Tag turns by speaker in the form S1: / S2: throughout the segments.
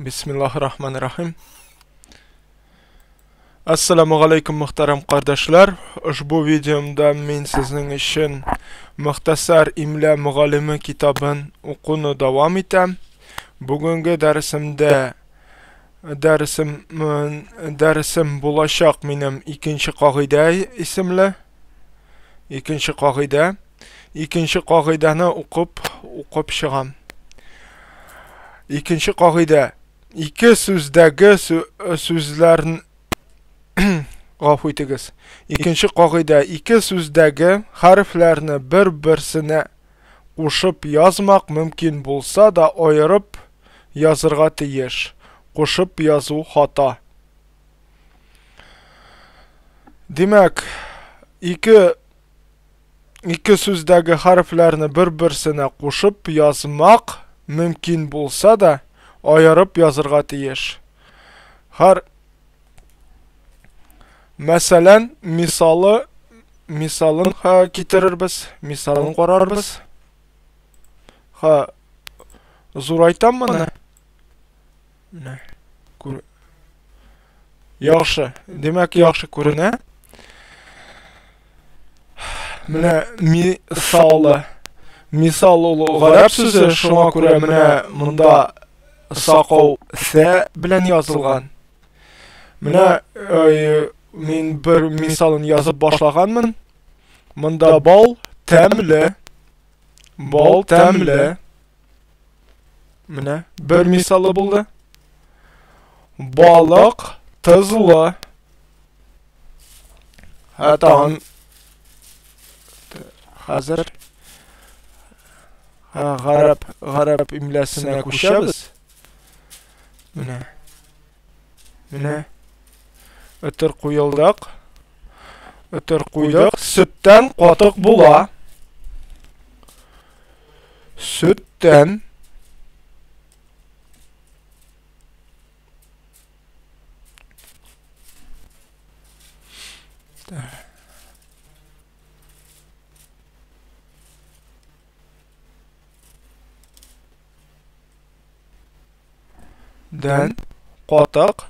S1: Бисмиллахир-рахманир-рахим. Ассаламу алейкум, мөхтәрәм кардәшләр. Ошбу видеомда мин сезнең өчен Мөхтәсәр имлә мөгаллиме китабын укуны дәвам итәм. Бүгенге дәресемдә дәресем дәресем булачак минем икенче кагыйдә исемле. Икенче кагыйдә. Икенче кагыйдәне укып, укып чыгам. Икенче кагыйдә. Ике сүздәге сүзләрн гафу итегез. Икенче кагыйдә. Ике сүздәге хәрефләрне бер-берсенә кушып язмак мөмкин булса да, аерып язырга тиеш. Кушып язу хата. Димәк, ике Ике сүздәге хәрефләрне бер-берсенә кушып язмак мөмкин булса да, аерып язырга тиеш. Хәр Мәсәлән, мисалы мисалын ха китерербез, мисалын карарбыз. Ха зурайтам моны. Менә күр. Яхшы. Димәк, яхшы күренә. Менә мисалы. Мисал ул гарәп сүзе, шуңа күрә менә монда сакау сә белән язылган. Менә мин бер мисалын язып башлаганмын. Монда бал тәмле. Бал тәмле. Менә бер мисалы булды. Балык тозлы. Ә тагын хәзер гарәп гарәп имләсенә күчәбез. Менә. Менә. Өтер куелдык. Өтер куйдык. Сөттән катык була. Сөттән Дән катык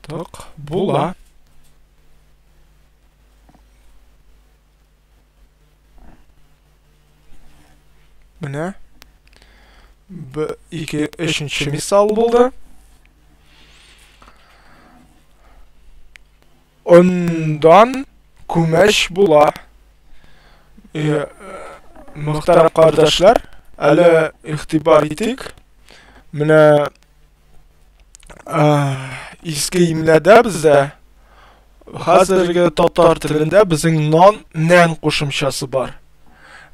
S1: Тык була. Менә б ике өченче мисал булды. Ондан күмәч була. Э, мөхтәрәм кардәшләр, әле игътибар итик. Менә иске имләдә бездә хәзерге татар телендә безнең нан нән кушымчасы бар.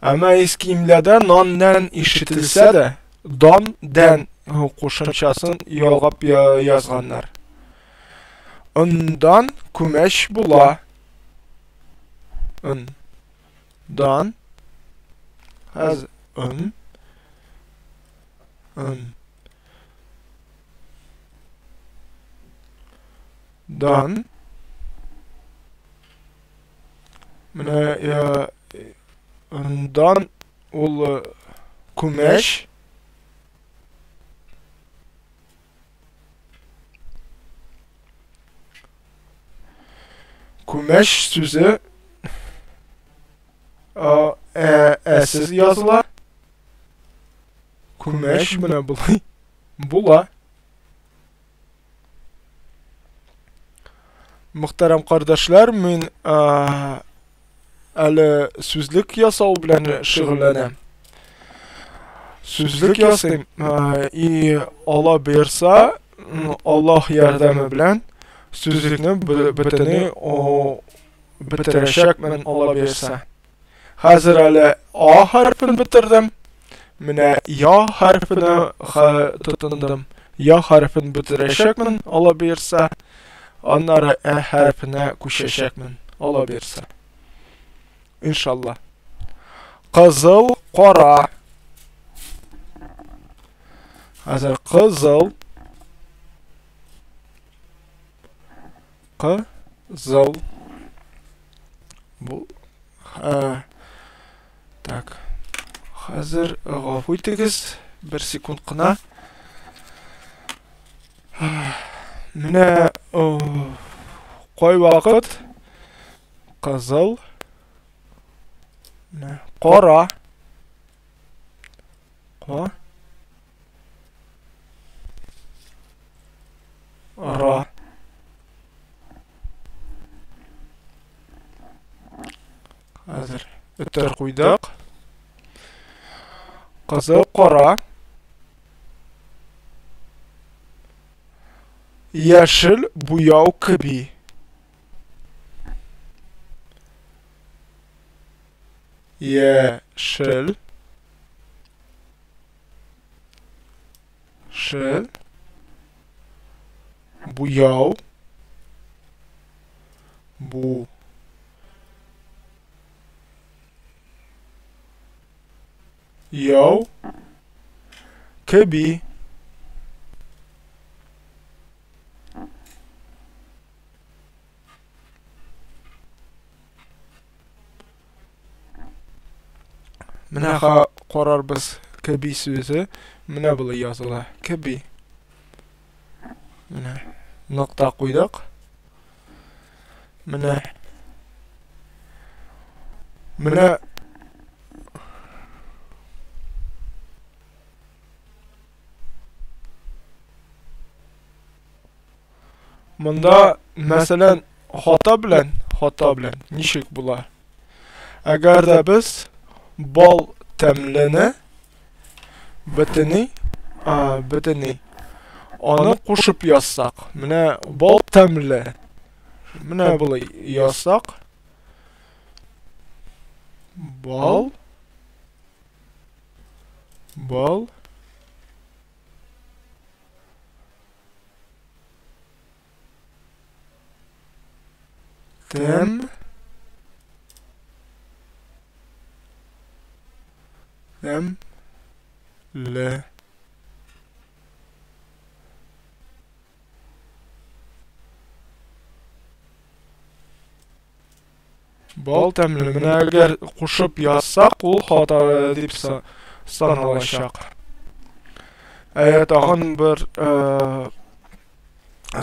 S1: Әмма иске имләдә нан нән ишетелсә дә, дан дән кушымчасын ялгап язганнар. Ондан күмәч була. Он. Дан. Хәз он. Он. Дан. Менә ондан ул күмәч. Күмәч сүзе ә, әсез языла. Күмәч менә болай була. Мөхтәрәм кардәшләр, мин әле сүзлек ясау белән шөгыльләнәм. Сүзлек ясыйм, и Алла боерса, Аллаһ ярдәме белән сүзлекне бөтенләй бетерәчәкмен, Алла боерса. Хәзер әле А хәрефен бетердем. Менә Я хәрефенә тотындым. Я хәрефен бетерәчәкмен, Алла боерса. Аннары Ә хәрефенә күчәчәкмен, Алла боерса. Иншалла. Кызыл, кара. Хәзер кызыл. Кызыл. Бу так. Хәзер гафу итегез, бер секунд кына. Менә кайвакыт кызыл, менә кара, ка, ра. Хәзер өтер куйдык. Кызыл, кара. Яшел буяу кеби. Яшел. Шел. Буяу. Бу. Яу. Кеби. Менә карарбыз кеби сүзе. Менә болай языла. Кеби. Менә нокта куйдык. Менә. Менә Монда, мәсәлән, хата белән ничек була? Әгәр дә без бал тәмлене бөтеней, бөтеней аны кушып язсак, менә бал тәмле. Менә болай язсак, бал бал тәм тәмле. Бал тәмле. Менә әгәр кушып язсак, ул хата дип саналачак. Ә тагын бер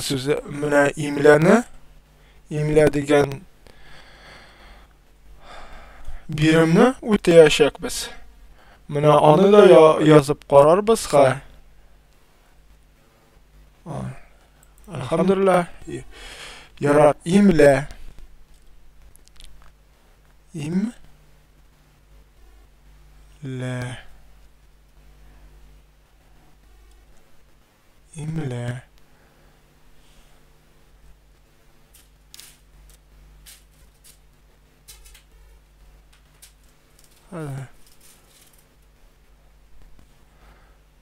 S1: сүзе менә имләне, имлә дигән биремне үтәячәкбез. Менә аны да язып карарбыз ха. Әлхәмдүлилләһ. Ярар, имлә. Им. Лә. Имлә.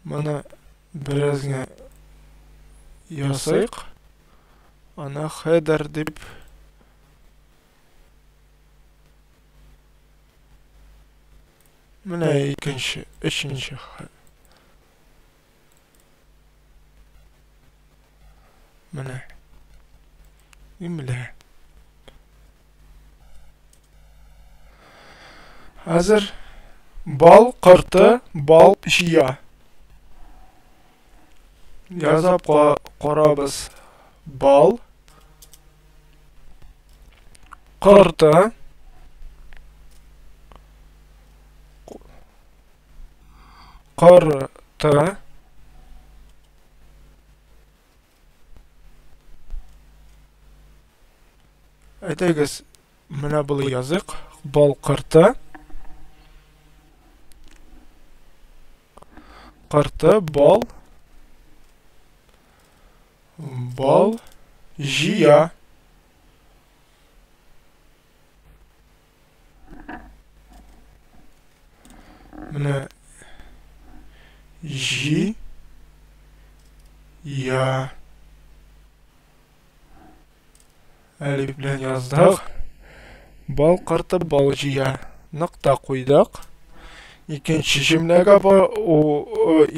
S1: Моны бераз генә ясыйк. Аны хедер дип Менә икенче, өченче. Менә. Имлә. Хәзер бал корты бал җыя. Язап карабыз. Бал корты корты Әйдәгез, менә болай языйк. Бал корты. Корты, бал. Бал җыя. Менә җи я. Әлиф белән яздык. Бал корты бал җыя. Нокта куйдык. Икенче җөмләгә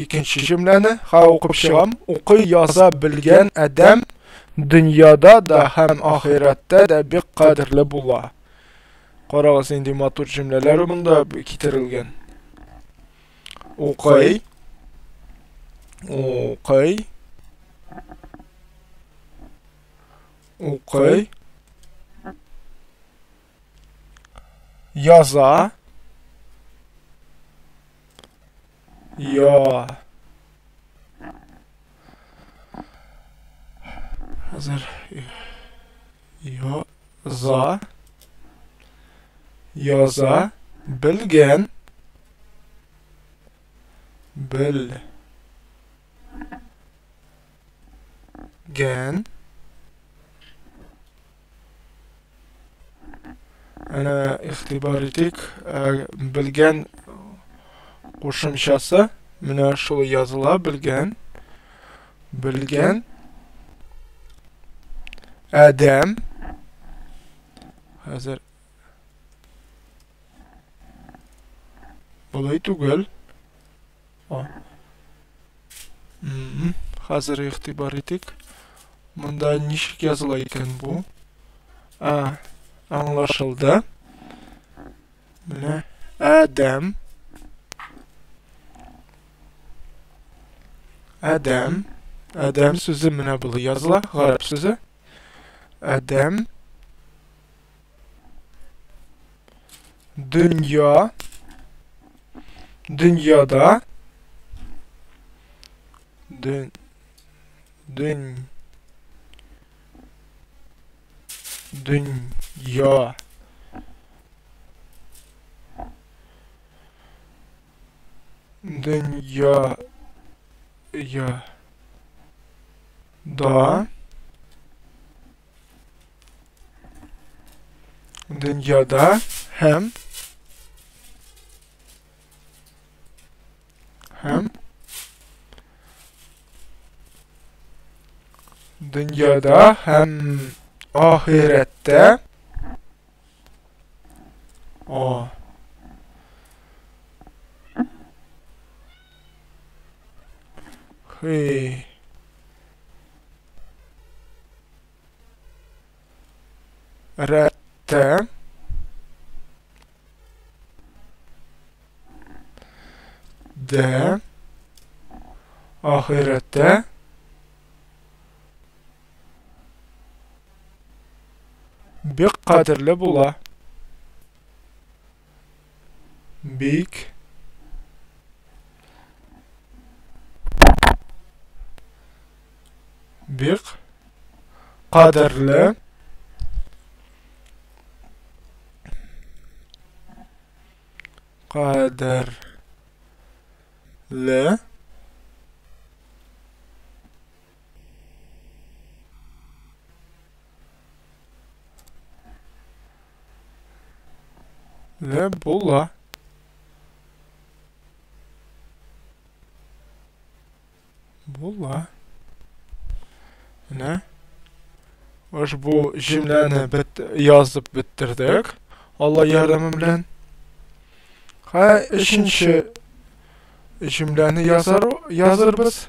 S1: икенче җөмләне ха укып чыгам. Укый яза белгән адәм Дөньяда да һәм ахирәттә дә бик кадерле була. Карагыз, нинди матур җөмләләр монда китерелгән. Укый. Укый. Укый. Яза. Я. Хәзер яза. Яза белгән. Белгән. Әнә игътибар итик, белгән кушымчасы менә шул языла, белгән. Белгән. Адәм. Хәзер болай түгел. Хәзер игътибар итик. Монда ничек языла икән бу? А, аңлашылды. Менә Адәм. Адәм. Адәм сүзе менә болай языла, гарәп сүзе. Адәм. Дөнья. Дөньяда. Дөн. Дөн. Дөнья. Дөнья. Я. Да. Дөньяда һәм дөньяда һәм ахирәттә о хи рәттә дә ахирәттә бик кадерле була. Бик бик кадерле кадерле ле була. Була. Менә ошбу җөмләне язып бетердек. Алла ярдәме белән. Һә, өченче җөмләне язырбыз.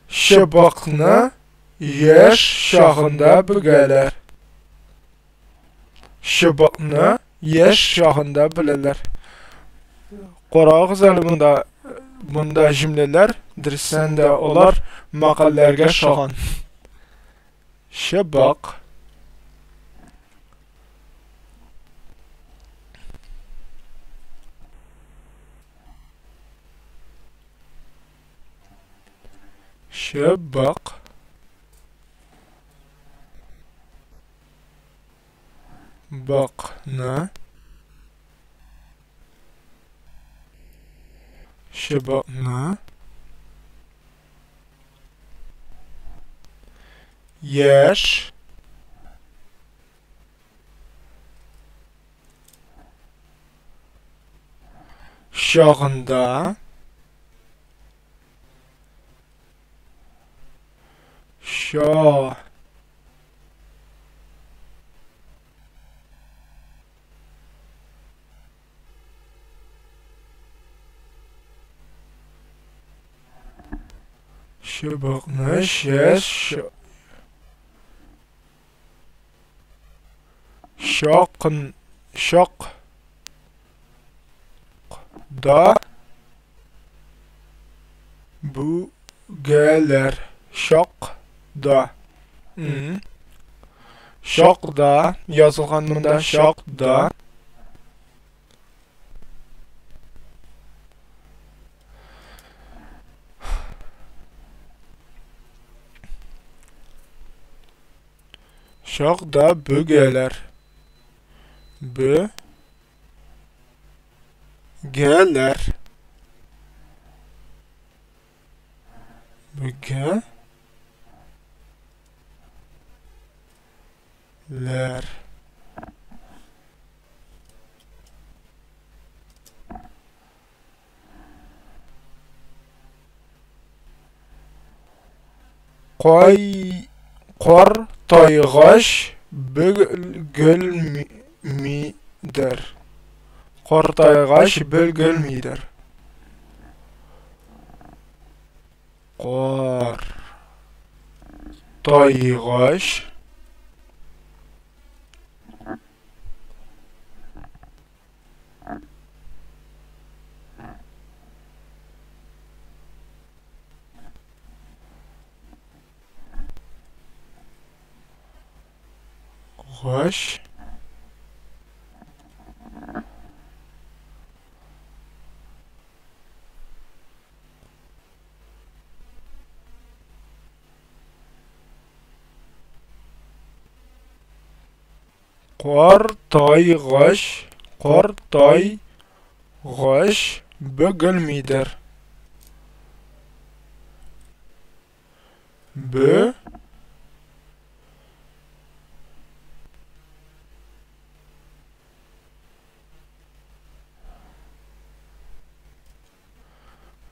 S1: Чыбыкны яшь чагында бөгәләр. Чыбыкны яшь чагында беләләр. Карагыз әле монда, монда җөмләләр, дөрестән дә алар мәкальләргә ошаган. Чыбык. Чыбык. Бакны. Чыбыкны. Яшь. Чагында. Ча. Чыбыкны чәч Чакын, чак, да, бүгәләр. Чак, да. Чак, да, язылган монда, чак, да. Чак да бөгәләр. Бө гәләр. Бөгә ләр. Кай кар тайгач бөгелмидер. Картайгач бөгелмидер. Кар тайгач гач Картайгач, картайгач бөгелмидер. Бө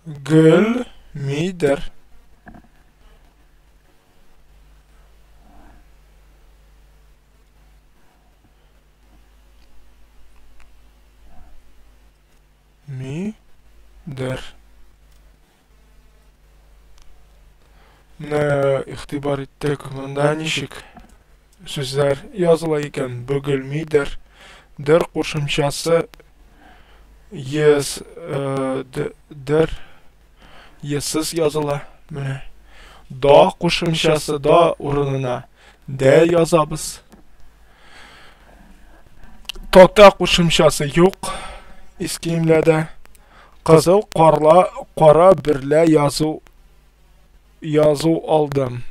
S1: гөлмидер. Мидер. Менә игътибар иттек, монда ничек сүзләр языла икән. Бөгелмидер. Дер кушымчасы ес дер есыз языла. Менә да кушымчасы да урынына дә язабыз. Тата кушымчасы юк иске имләдә. Кызыл карла кара берлә язу язу алдым.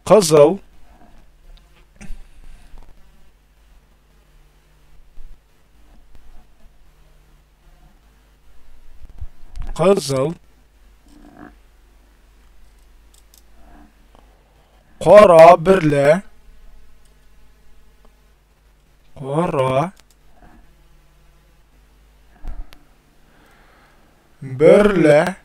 S1: Кызыл кызыл кара берлә кара берлә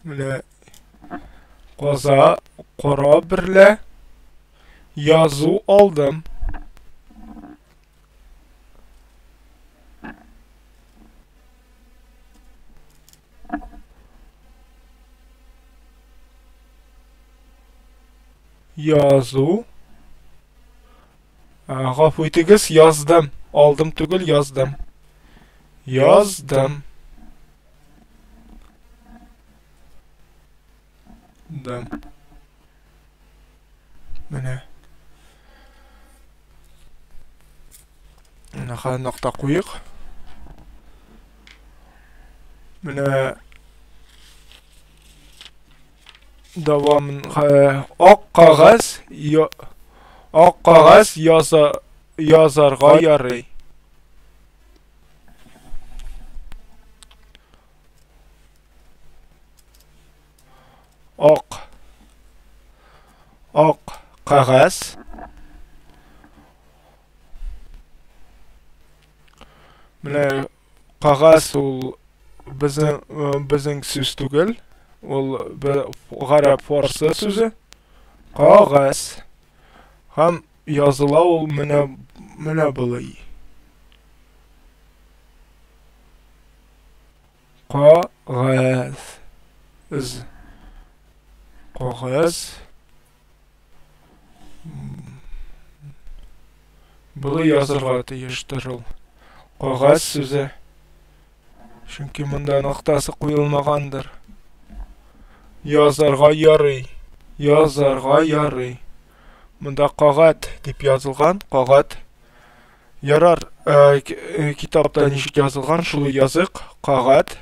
S1: Менә каза кара берлә язу алдым. Язу. Гафу итегез, яздым. Алдым түгел, яздым. Яздым. Дым. Менә. Менә хәзер нокта куйык. Менә дәвамын ак кагаз ак кагаз яза язарга ярый. Ак ак кагаз Менә кагаз ул безнең безнең сүз түгел, ул гарәп фарсы сүзе. Кагаз. Һәм языла ул менә болай. Кагаз. Кагаз. Болай язырга тиештер ул. Кагаз сүзе. Чөнки монда ноктасы куелмагандыр. Язарга ярый. Язарга ярый. Монда кагать дип язылган, кагать. Ярар, китапта ничек язылган, шулай язык, кагать.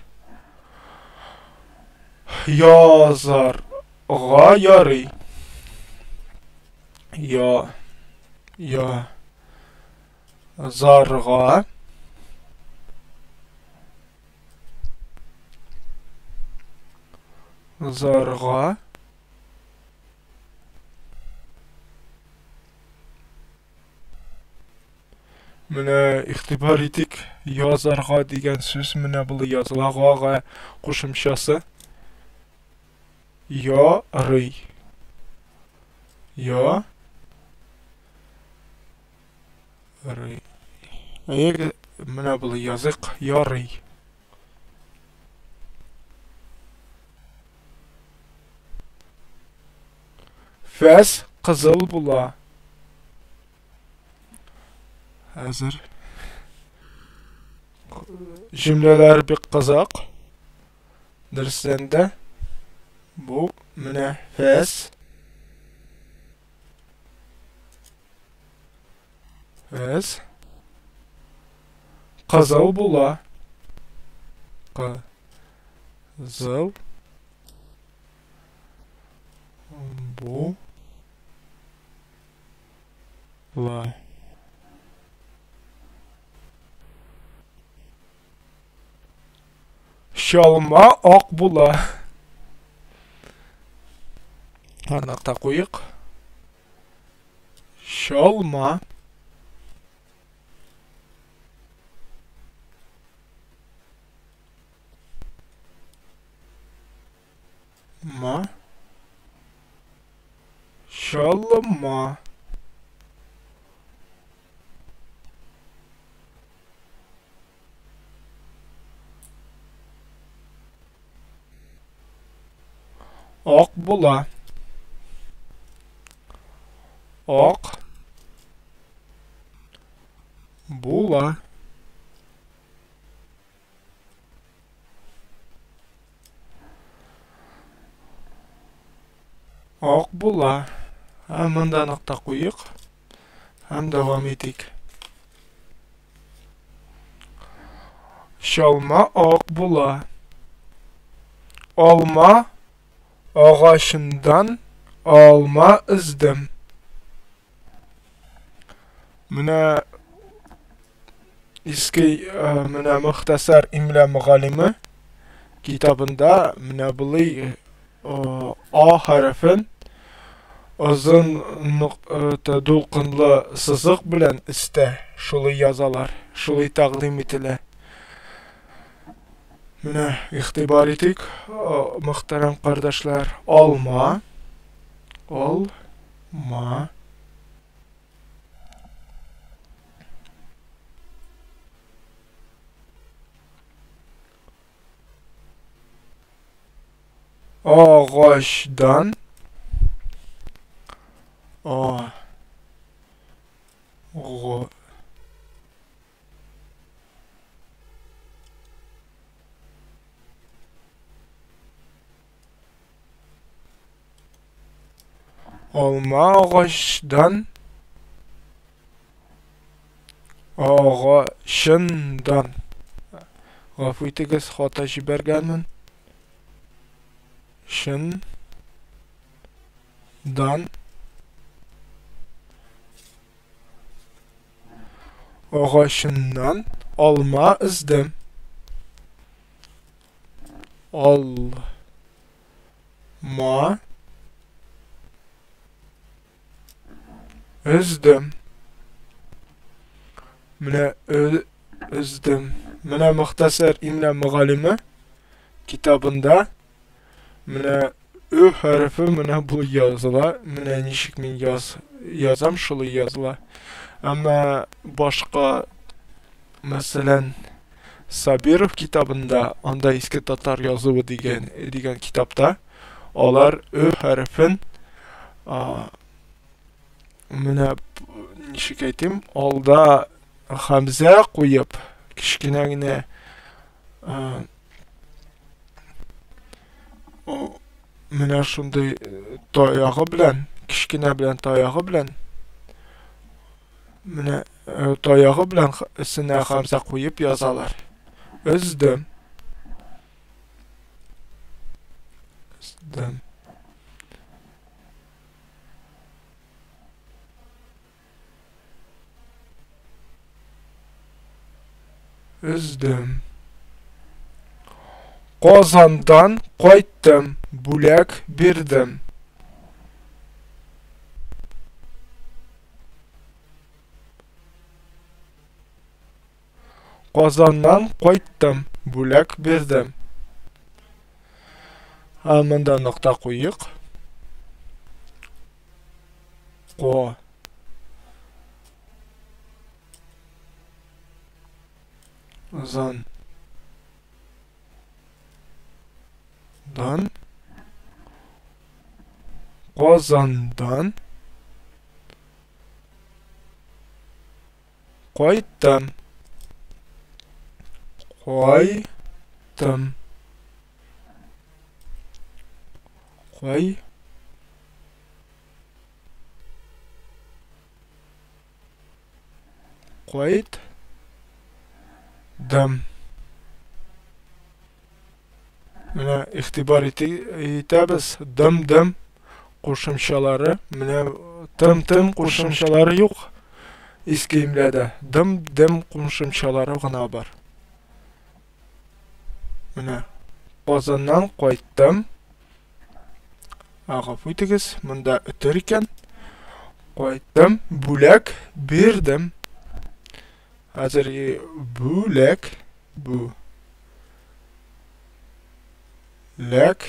S1: Язарга ярый. Я, я, зарга. Зарга. Менә игътибар итик, язарга дигән сүз менә болай языла, га-га кушымчасы. Ярый. Я. Рый. Әгәр менә болай язык, ярый. Фәс кызыл була. Хәзер җөмләләр бик кызык. Дөрестән дә бу менә фәс. Фәс кызыл була. Кызыл бу ла. Чалма ак була. Нокта куйык. Чалма. Ма. Чалма. Ак була. Ак була. Ак була. Һәм монда нокта куйык. Һәм дәвам итик. Чалма ак була. Алма агачыннан алма өздем. Менә иске менә Мөхтәсәр имла мөгаллиме китабында менә болай А хәрефен озын дулкынлы сызык белән өстә шулай язалар, шулай тәкъдим ителә. Менә игътибар итик, мөхтәрәм кардәшләр, алма, алма. Агачдан а го Алма агачдан агачындан. Гафу итегез, хата җибәргәнмен. Чын дан агачыннан алма өздем. Ал ма өздем. Менә өздем. Менә Мөхтәсәр имла мөгаллиме китабында менә Ö хәрефе менә бу языла. Менә ничек мин яз, язам, шулай языла. Әмма башка, мәсәлән, Сабиров китабында, анда иске татар язуы дигән дигән китапта, алар Ö хәрефен менә ничек әйтим, алда хәмзә куеп, кечкенә генә менә шундый таягы белән, кечкенә белән таягы белән, менә таягы белән өстенә хәмзә куеп язалар. Өздем. Өздем. Өздем. Казандан кайттым, бүләк бирдем. Казаннан кайттым, бүләк бирдем. Ә монда нокта куйык. Ко. Зан. Дан. Казандан. Кайттым. Кайттым. Кай. Кайт. Дым. Менә игътибар итәбез, дым-дым кушымчалары, менә тым-тым кушымчалары юк иске имләдә. Дым-дым кушымчалары гына бар. Менә Казаннан кайттым. Гафу итегез, монда өтер икән. Кайттым, бүләк бирдем. Хәзер бүләк, бу ләк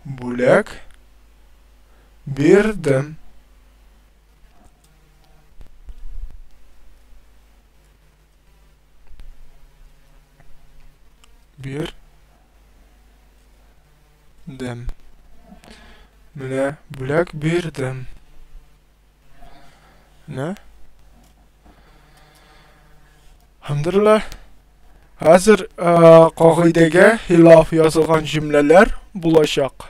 S1: бүләк бирдем. Бир дем. Менә бүләк бирдем. Менә. Хәмдүлилләһ. Хәзер кагыйдәгә хилаф язылган җөмләләр булачак.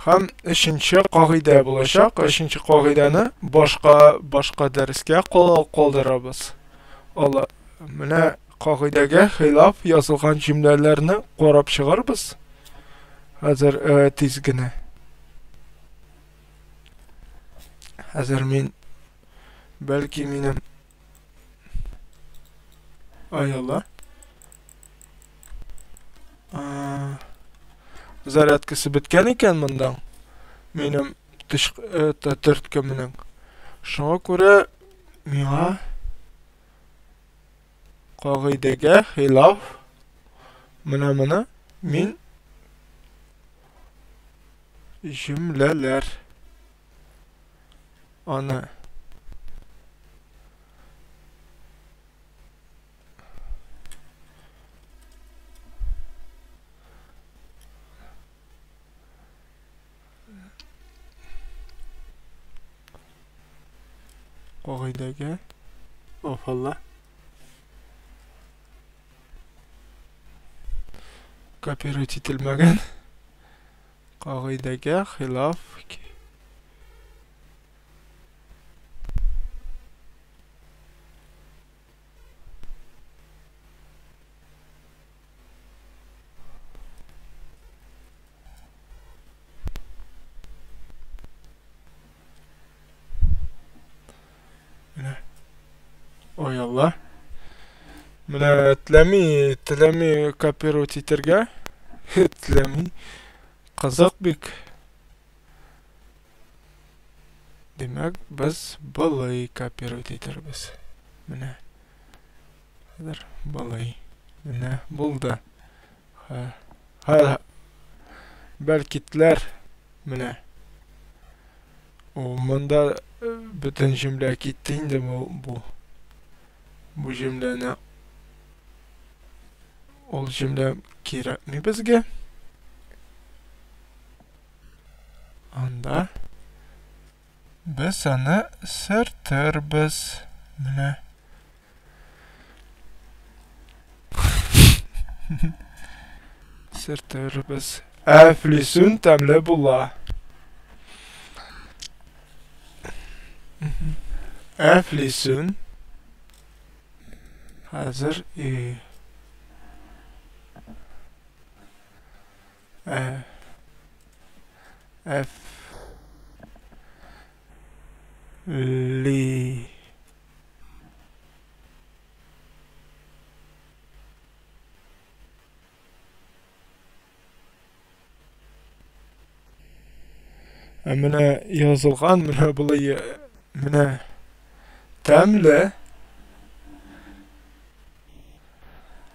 S1: Һәм өченче кагыйдә булачак. Өченче кагыйдәне башка башка дәрескә калдырабыз. Ала менә кагыйдәгә хилаф язылган җөмләләрне карап чыгарбыз. Хәзер тиз генә. Хәзер мин бәлки минем Ай Алла. Зарядкасы беткән икән монда. Минем тыш төрткеменең. Шуңа күрә миңа кагыйдәгә хилаф менә моны мин җөмләләр аны кагыйдәгә Алла копировать ителмәгән кагыйдәгә хилаф. Менә. Ой Алла. Менә теләми, теләми копировать итәргә. Теләми. Кызык бик. Димәк, без болай копировать итәрбез. Менә. Хәзер болай. Менә булды. Ха. Бәлкитләр менә. О, монда бөтен җөмлә китте инде бу. Бу җөмләне ул җөмлә кирәкми безгә. Анда без аны сөртербез. Менә. Сөртербез. Әфлисун тәмле була. Әфлисун. Хәзер и Ә Әф Ли Ә менә язылган, менә болай, менә тәмле.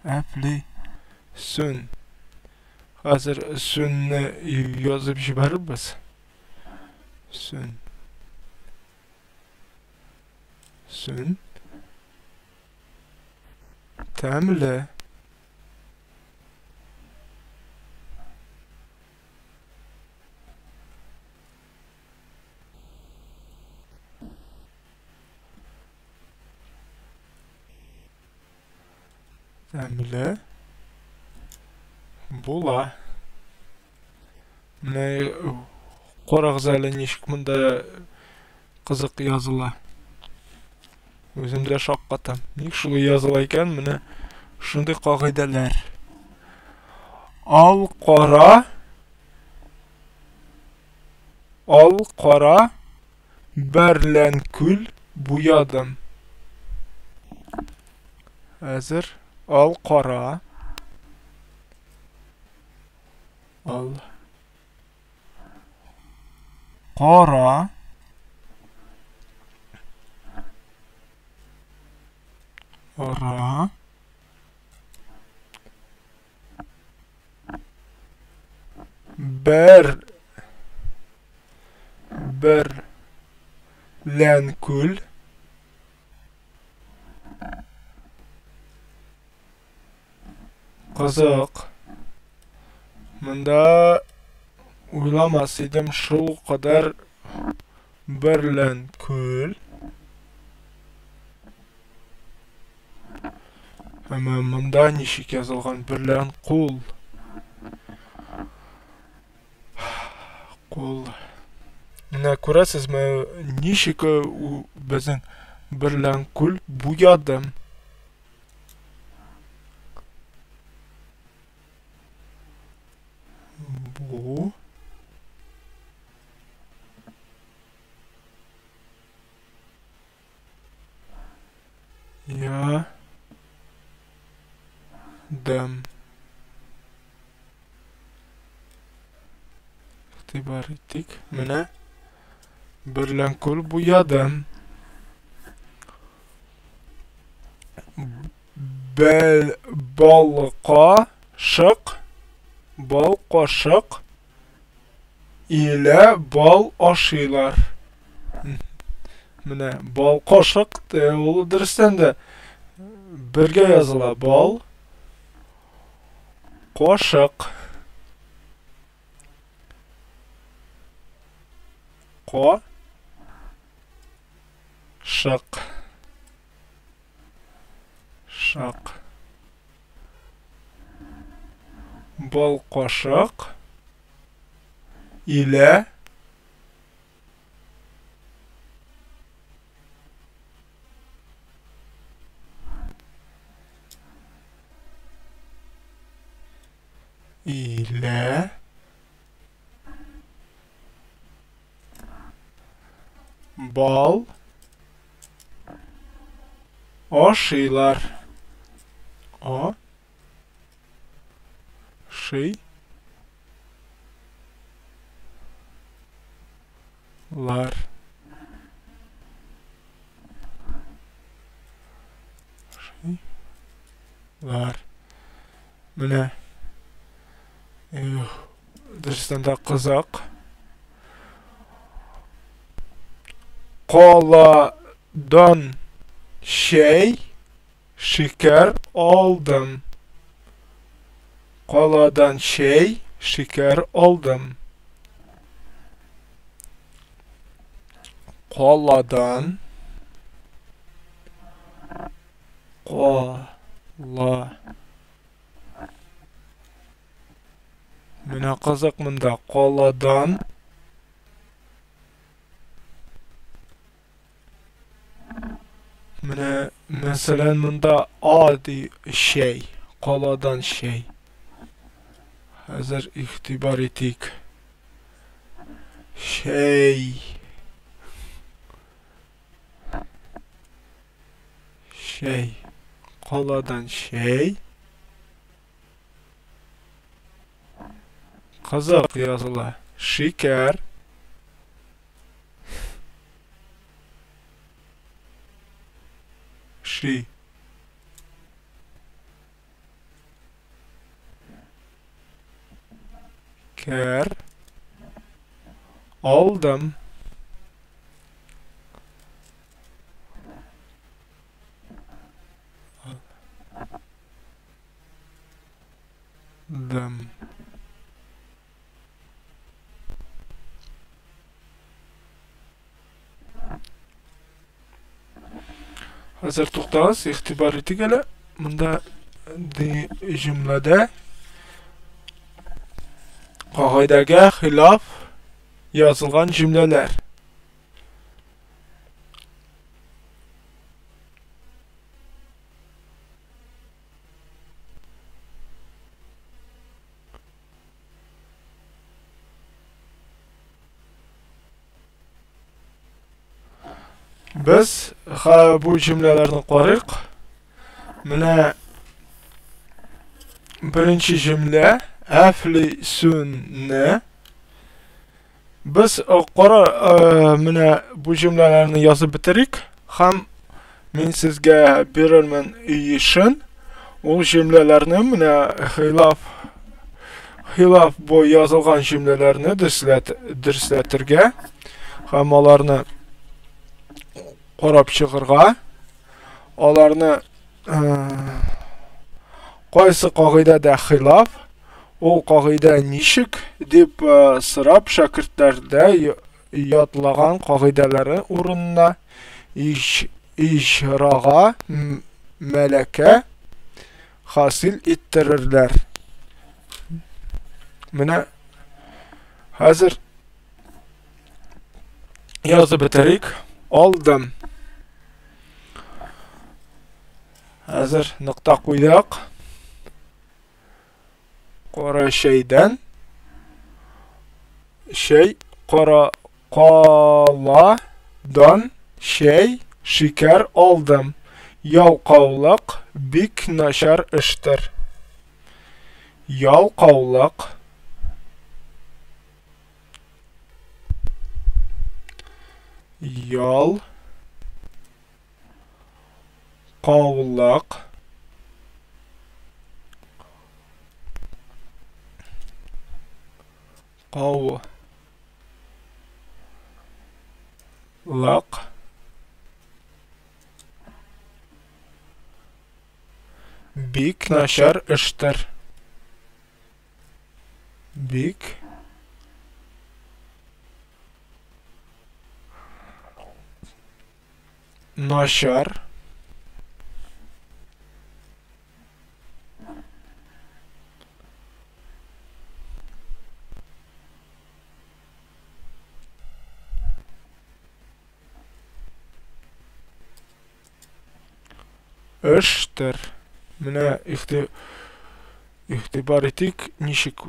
S1: Әфли сүн. Хәзер сүнне язып җибәрербез. Сүн. Сүн. Тәмле. Тәмле була. Менә карагыз әле ничек монда кызык языла. Үзем дә шаккатам. Ник шулай языла икән? Менә шундый кагыйдәләр. Ал кара Ал кара бәрлән күл буядым. Әзер. Ал кара. Ал кара ара бер бер лән күл Кызык. Монда уйламас идем шул кадәр берлән күл. Әмма монда ничек язылган берлән кул. Кул. Менә күрәсезме, ничек безнең берлән күл буядым. Бу я дам. Игътибар итик. Менә берлән күл буядым. Бәл бал кашык бал кашык илә бал ашыйлар. Менә бал кашык ул дөрестән дә бергә языла. Бал кашык. Ко шык. Шак. Бал кашык илә илә бал ашыйлар. А ши лар. Ши. Лар. Менә. Дөрестән дә кызык. Каладан чәй, шикәр алдым. Каладан чәй, шикәр алдым. Каладан Кала. Менә кызык монда каладан Менә мәсәлән монда А ди чәй, каладан чәй. Хәзер игътибар итик. Чәй. Чәй. Каладан чәй. Кызык языла. Шикәр. Ши. Кәр. Алдым. Дым. Хәзер туктагыз, игътибар итик әле. Монда ди җөмләдә кагыйдәгә хилаф язылган җөмләләр. Без бу җөмләләрне карыйк. Менә беренче җөмлә әфлисүнне. Без кара менә бу җөмләләрне язып бетерик һәм мин сезгә бирермен өй эшен. Ул җөмләләрне менә хилаф хилаф бу язылган җөмләләрне дөресләт дөресләтергә һәм аларны карап чыгырга, аларны кайсы кагыйдәдә хилаф, ул кагыйдә ничек дип сорап шәкертләрдә ятлаган кагыйдәләре урынына иҗрага мәләкә хасил иттерерләр. Менә хәзер язып бетерик. Алдым. Хәзер нокта куйдык. Кара чәйдән чәй кара каладан чәй шикәр алдым. Ялкаулык бик начар эштер. Ялкаулык Ял каулык каулык бик начар эштер. Бик начар эштер. Менә игътибар итик, ничек.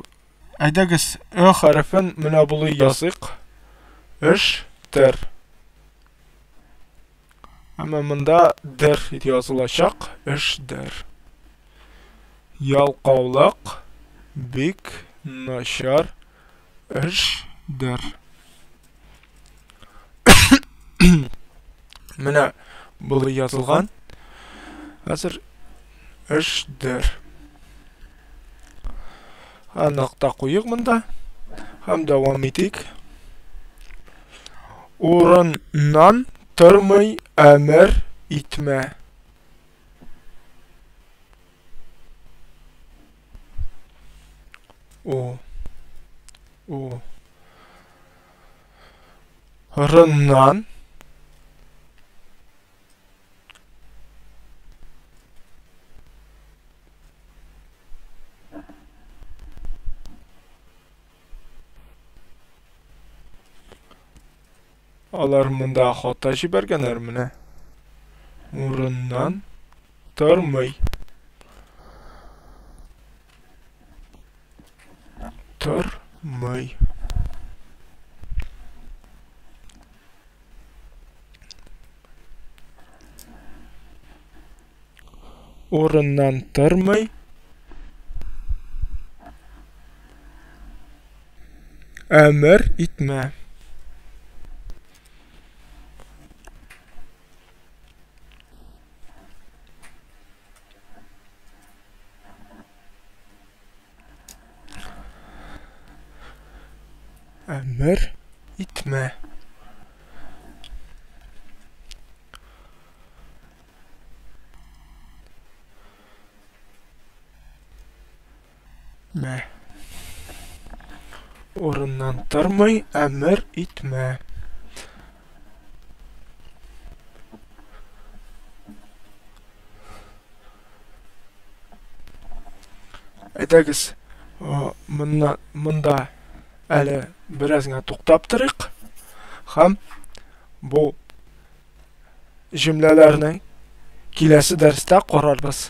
S1: Әйдәгез, Ö хәрефен менә болай языйк. Эштер. Әмма монда дер язылачак, эшдер. Ялкаулык бик начар эшдер. Менә болай язылган. Хәзер эшдер. Нокта куйыйк монда һәм дәвам итик. Урыннан тормый әмер итмә. О. О. Рыннан Алар монда хата җибәргәннәр менә. Урыннан тормый. Тормый. Урыннан тормый. Әмер итмә. Әмер итмә. Мә. Урыннан тормый, әмер итмә. Әйдәгез, монна, монда әле бераз гына туктап торыйк һәм бу җөмләләрне киләсе дәрестә карарбыз.